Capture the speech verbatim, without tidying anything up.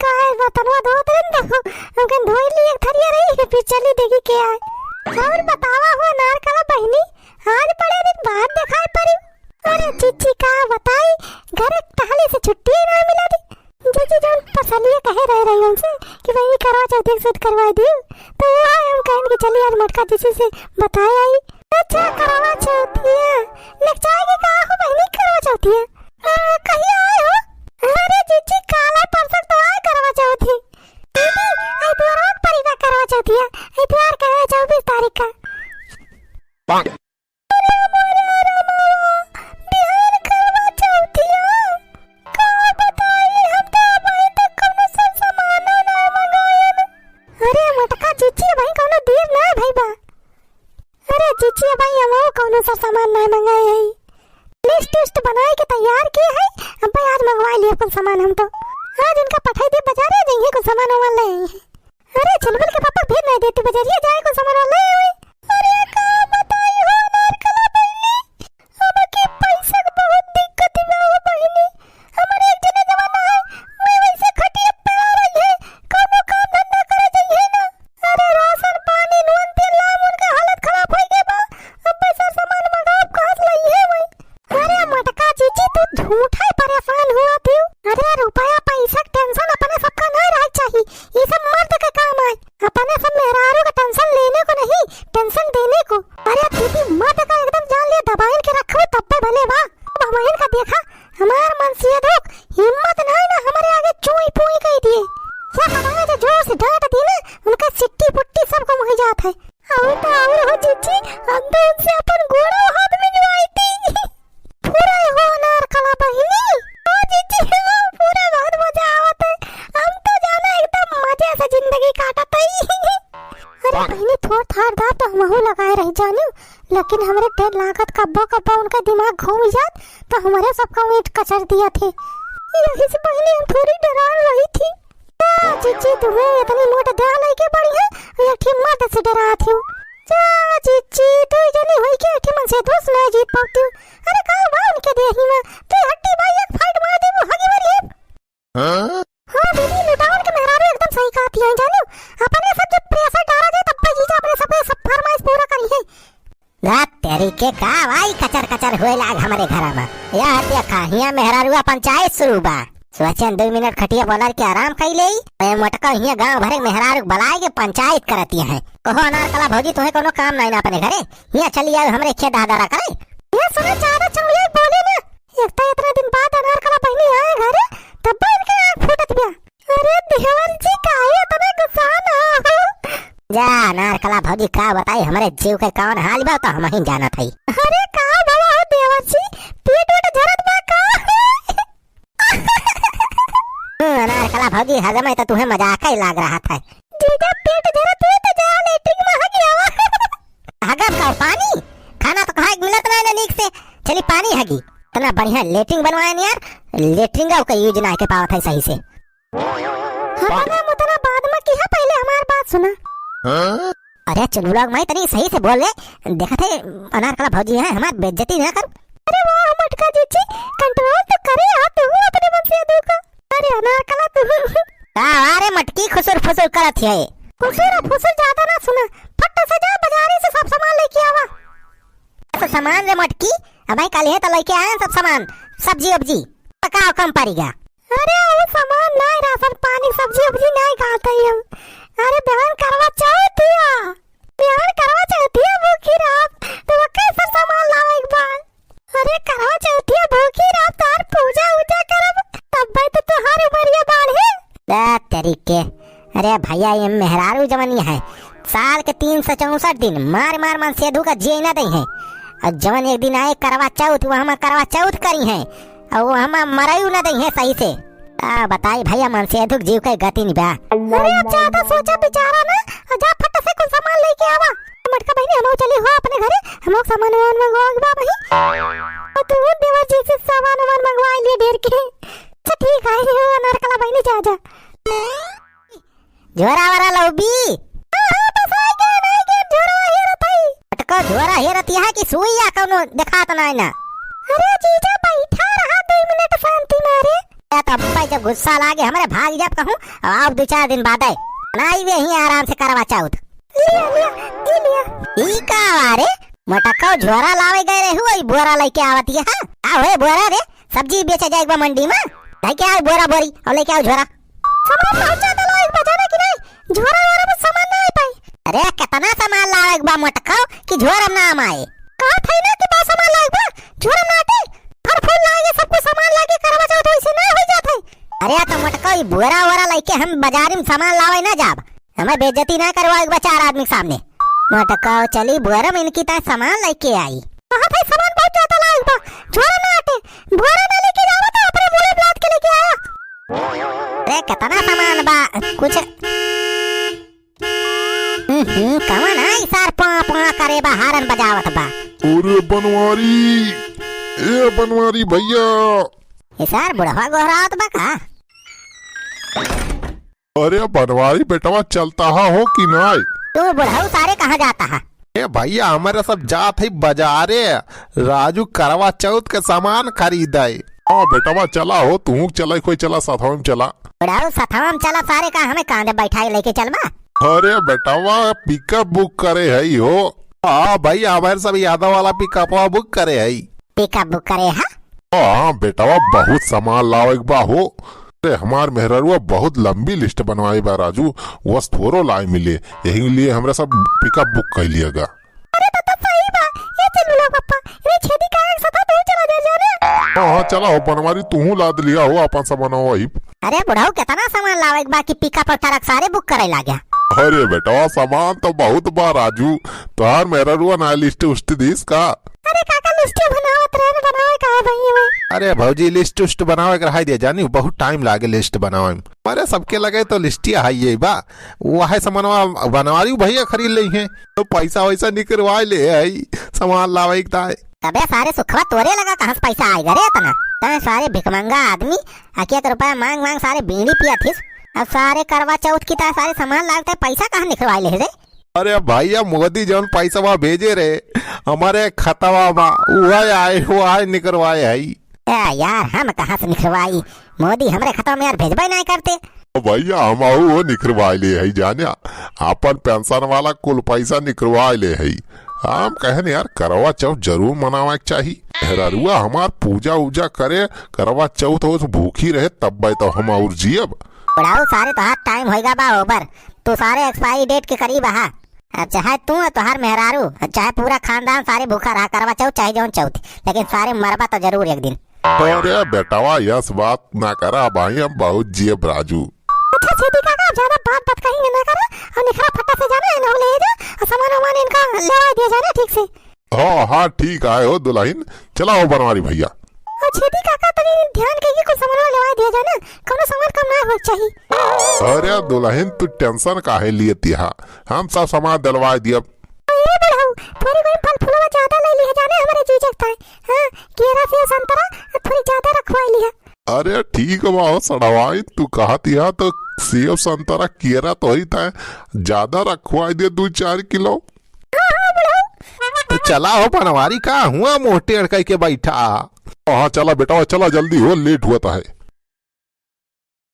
का है, बर्तनवा धोत रही तो हम कहीं धोई ली, एक थरिया रही, फिर चली देखी के आए। और बतावा हो अनारकला बहिनी, आज बड़े दिन बाद देखाई पड़ी। अरे जीजी का बताई, घर टहले से छुट्टी ही ना मिला थी। जीजी जौन पसलिया कहे रहे रही हमसे कि बहिनी करवा चौथी के सूट करवा दियो, तो वो है हम कहन कि चलिए आज मोटका जीजी से बताए आई। अच्छा करवा चौथिया, लग जाएगी का हो बहिनी करवा चौथिया? आ, कहिया आए हो? अरे जीजी काला परसक तो आए करवा चौथी। दीदी, आई द्वार पर ही ना करवा चौथिया, आई द्वार का है चौबीस तारीख का। अरे मोरे रामा, बिहान करवा चौथिया। का बताई, हम तो अबहीं तक कौनो सर सामानो ना मंगायन। अरे मोटका जीजी, अबहीं कौनो देर ना भई बा। अरे जीजी, अबहीं हमहू कौनो सर सामान ना मंगाए हई। लिस्ट उस्ट बनाए के तैयार किए हई, अब्बे आज मंगवाए लिए कुल सामान हम तो। आज इनका पठाई दे बजारे, जइहे कुल सामान वामान ले आई। अरे चुलबुल के पापा भेज नहीं देती बजरिया जाए को सामान ले आवे। अरे का बताई हो अनारकला बहिनी, अब के पैसा के बहुत दिक्कत बा हो बहिनी। हमारे एक जने जमाना है, मैं वैसे खटिया पे आ रही है, कोनो काम धंधा करे जाइए ना। अरे राशन पानी नून तेल लाम उनका हालत खराब हो गए बा। अब पैसा सामान मंगाओ कहाँ से लाई है वही। अरे मोटका जीजी, तू झूठा ही परेशान हुआ थी। अरे रुपया पैसा के टेंशन अपने सबका नहीं रहे चाहिए, ये सब मर्द के काम आए। अपने सब मेहरारू का टेंशन लेने को नहीं, टेंशन देने को। अरे दीदी, मर्द का एकदम जान ले दबाइन के रखो तब पे भले बा। अब हमारे का देखा, हमार मन से दुख हिम्मत नहीं ना हमारे आगे चोई पोई कह दिए। सब हमारे जो जोर से डांट दी ना, उनका सिट्टी पुट्टी सबको वही जात है। और तो और हो जीजी, हम तो उनसे अपन गोड़ो हाथ मिलवाई थी। पूरा हो अनारकला बहिनी। ओ जीजी, ओ पूरा बहुत मजा आवत है। हम तो जाना एकदम मजे से जिंदगी काटत हई। अरे बहिनी, थोड़ थाड़ दाब तो हमहू लगाए रही जानियो, लेकिन हमरे डर लागत कब्बो कब्बो उनका दिमाग घूम जात तो हमरे सबका ईंट कचर दिया थे। यही से बहिनी हम थोड़ी डरान रही थी। आ, जीजी, तुम्हें इतनी मोट देह लेके बड़ी है, एक ठे मर्द से डरात हो। जा, जीजी, तू जनी होई के एक ठे मन से दोस्त ना जीत पाती हो। अरे, का बा उनके देही में? तू हट्टी भाई एक फाइट मार दे, वो हगी मरी है। हाँ? हाँ, दीदी, लुटावन के मेहरारू एकदम सही कहती है, जानो? अपने सब जब प्रेशर डाला जाए, तब पे जीजा अपने सब, सब फरमाइश पूरा करी है। ना तेरी के का भाई कचर कचर हुए लाग हमरे घरा में। यह देखा, हियाँ मेहरारुआ पंचायत शुरू बा। सोचन दो मिनट खटिया बोलर के आराम कई लेई। ए मोटका हियाँ गांव भरे मेहरारू के बुलाए के पंचायत करती है। कहो अनारकला भौजी, तुम्हें कोनो काम नहीं ना अपने घरे? हियाँ चली आओ हमरे खेत दहदरा करे। ये सुनो, ज्यादा चौड़िया बोले ना। एक तो इतना दिन बाद अनारकला बहिनी आए घरे, तब इनके आँख फूटत बिया। अरे देवर जी, काहे इतना गुस्सा ना हो? जा अनारकला भौजी, का बताई हमरे जीव के कौन हाल बा, तो हम ही जानत हई। अरे का भवा हो देवर जी, पेट वेट झरत बा का? हम्म, अनारकला भौजी, हजमे तो तुम्हें मजाक ही लाग रहा था। जीजा पेट झरत है तो जा लेटरिन में हग आवा। हगब का पानी? खाना तो खाए के मिलत ना है नीक से। चली पानी हगी। इतना बढ़िया लेटरिन बनवाए नहीं यार, लेटरिन का यूज ना के पावत है सही से। हतना मुतना बाद में किहा, पहले हमार बात सुना। हाँ? अरे चुनुलवा के माई, तनी सही से बोल ले। देखत है अनारकला भौजी है, हमार बेइज्जती ना कर। अरे वाह मटका जीजी, कंट्रोल तो करे आ तू अपने मन से दू का। अरे अनारकला तू। का अरे मटकी खुसुर फुसुर करत है? खुसुर फुसुर ज्यादा ना सुना, फट से जा बाजारे से सब सामान लेके आवा। सब सामान रे मटकी, अबे कल है तो लेके आए सब सामान, सब्जी उब्जी। पकाओ कम पड़ेगा। अरे, वो सामान ना, राशन पानी, सब्जी उब्जी ना खाते ही हम। अरे, बहन करवा चौथ हिया, बहन करवा चौथ हिया, भूखी रहब, तो वो कैसे सामान लावे एक बार? अरे, करवा चौथ हिया, भूखी रहब, तार पूजा उजा करब, तब भाई तो तुहार उमरिया बाढ़े। ए, तेरी के, अरे भैया, ये मेहरारू जवनी है, साल के तीन सौ चौसठ दिन मार मार मन सेधू का जिए ना दे हैं। और जवन एक दिन आए करवा चौथ, वहाँ में करवा चौथ करी हैं, और वहाँ में मरयू ना दे हैं सही से। आ बताई भैया, मन सेधू के जीव के गति नहीं बा। अरे अब ज्यादा सोचा विचारा ना, और जा फट से कुल सामान लेके आवा। मटका बहिनी, हम चली हो अपने घरे, हम लोग सामान वामान मंगवा के बा वही। और तू देवर जी से सामान वामान मंगवा लिए ढेर के। अच्छा ठीक है, हो अनारकला बहिनी, जा जा। झोरा वोरा लउबी? हाँ, हाँ, बस आ गया, आ गया, झोरा हेरत हई। अटको झोरा हेरत यहाँ की सुई या कौनो देखात नाय ना। अरे जीजा, बैठा रहा दो मिनट शांति मारे। ए, तब भाई जब गुस्सा लागे हमरे भाग जब कहूँ, अब आओ दो चार दिन बाद आए। बनाई वे ही आराम से करवा चौथ। लिया, लिया, ई लिया। ई का वा रे? मोटकऊ झोरा लावे गए रहे हुआ, ई बोरा लेके आवत है, हाँ? का होए बोरा रे? सब्जी बेचे जाए एक बार मंडी में। लेके आओ बोरा बोरी और लेके आओ झोरा। सामान बहुत ज्यादा लावे एक बार, जाना कि नहीं? झोरा वोरा में सामान ना आ पाई। अरे, कितना सामान लावे एक बार मोटकऊ कि झोरा में ना आए। कहा था ना कि बा सामान लावे एक बार, झोरा में ना आते। फल फूल लागे, सब कुछ सामान लागे, करवा चौथ वैसे ना हो जात है। अरे, तो मोटकऊ, ई बोरा वोरा लेके हम बाजारी में सामान लावे ना जाब। हमें बेइज्जती ना करवाओ एक बार चार आदमी के सामने। मोटकऊ चली बोरा में इनकी ताई सामान लेके आई। कहा था सामान बहुत ज्यादा लावे एक बार, झोरा ना आते, बोरा ना लेके जावा तो अपने बोरे में लाद के लेके आया। अरे, कितना सामान बा, कुछ। हम्म, कौन है ई सार पाँ पाँ करे बा, हारन बजावत बा? अरे बनवारी, ए बनवारी भैया। ई सार बुढ़वा गोहरावत बा का? अरे बनवारी बेटवा, चलता हा हो कि नाय? तू बुढ़ऊ सारे कहाँ जाता है? ए भैया, हमारे सब जात है बाजारे, राजू करवा चौथ के सामान खरीदे। हाँ बेटवा, चला हो, तू चला, कोई चला, साथवा में चला। बुढ़ऊ, साथवा में चला सारे का, हमें कांधे बैठाए लेके चलबा? अरे बेटवा, पिकअप बुक करे है हो। हाँ भैया, हमारे सब यादव वाला पिकअपवा बुक करे है। पिकअप बुक करे है? हाँ बेटवा, बहुत सामान लावे के बा हो। अरे हमार मेहररुआ बहुत लंबी लिस्ट बनवाई बा राजू, बस थोरो लाए मिले, यही लिए हमरा सब पिकअप बुक कर लिया गा। अरे तो, तो सही बा, ये चल बुला पप्पा, ये छेदी काहे के साथ तू चला जा जाने। हाँ हाँ चला हो बनवारी, तू लाद लिया हो अपन सामान वही। अरे बुढ़ऊ, कितना सामान लावे के बा कि पिकअप और ट्रक सारे बुक करे लाग्या। अरे बेटवा, सामान तो बहुत बा राजू, तोहार मेहररुआ ना लिस्ट उस्ट दीस का? अरे काका, लिस्ट बनावत रहे न, बनावे का है भैया में? अरे भौजी, लिस्ट उस्ट बनावे के रहाई दे जानी, बहुत टाइम लागे लिस्ट बनावे में। अरे सबके लगे तो लिस्टिया है ये बा, वह सामानवा बनवारी भैया खरीद ले हैं, तो पैसा वैसा निकरवा ले है, सामान लावे के ताय। तबे सारे सुखवा तोरे लगा, कहाँ से पैसा आएगा रे इतना? तैं सारे भिखमंगा आदमी, एक एक रुपया मांग मांग सारे बीड़ी पिया थिस, अब सारे करवा चौथ की तरह सारे सामान लागते, पैसा कहाँ निकरवा ले रे? अरे भैया, मोदी जौन पैसवा भेजे रहे हमारे खतवा मा, उहे आए, उहे निकरवाए है। ए यार, हम कहाँ से निकरवाई? मोदी हमरे खतवा में यार भेजबे नहीं करते। ओ भैया, हम आहू वो निकरवाए ले है जाने, अपन पेंशन वाला कुल पैसा निकरवाए ले है। हम कहन यार, करवा चौथ जरूर मनावे के चाही। मेहररुआ हमार पूजा उजा करे, करवा चौथ हो भूखी रहे, तब तो हम और जियब। बुढ़ऊ, सारे तोहार टाइम होइगा बा ओवर, तू सारे एक्सपायरी डेट के करीब आहा। अब चाहे तू और तोहार मेहरारू, चाहे पूरा खानदान सारे भूखा रहा, करवा चौथ चाहे जौन चौथ, लेकिन सारे मरबा तो जरूर एक दिन। अरे बेटवा, यस बात ना करा भाई, हम बहुत जियब राजू। अच्छा छेदी काका, अब ज्यादा बात बात कहीं ना करा, और निखरा फट्टा से जाना, इन्हें ले जा, और सामान वामान इनका लेवा दिया जाना ठीक से। हाँ हाँ ठीक है हो दुलहिन, चला हो बनवारी भैया। और छेदी काका तनी ध्यान के ये कुल सामान लेवा दिया जाना, कौनो सामान कम ना हो चाहिए। अरे दुलहिन तू टेंशन काहे लिए तिहा, हम सब सामान दिलवा दियब। ए बुढ़ऊ, थोड़ी कोई फल फूलवा ज्यादा ले लिया जाने हमारे जीजक ताई। हाँ, केरा सेब संतरा थोड़ी ज्यादा रखवा लिया। अरे ठीक बा हो सड़वाई, तू कहत यह तो सेब संतरा केरा तो ही तय ज्यादा रखवाई दे दो चार किलो। हाँ, हाँ, बुढ़ऊ। तो चला हो बनवारी, का हुआ मोटे अड़काई के बैठा? हाँ चला बेटा चला, जल्दी हो, लेट हुआ है।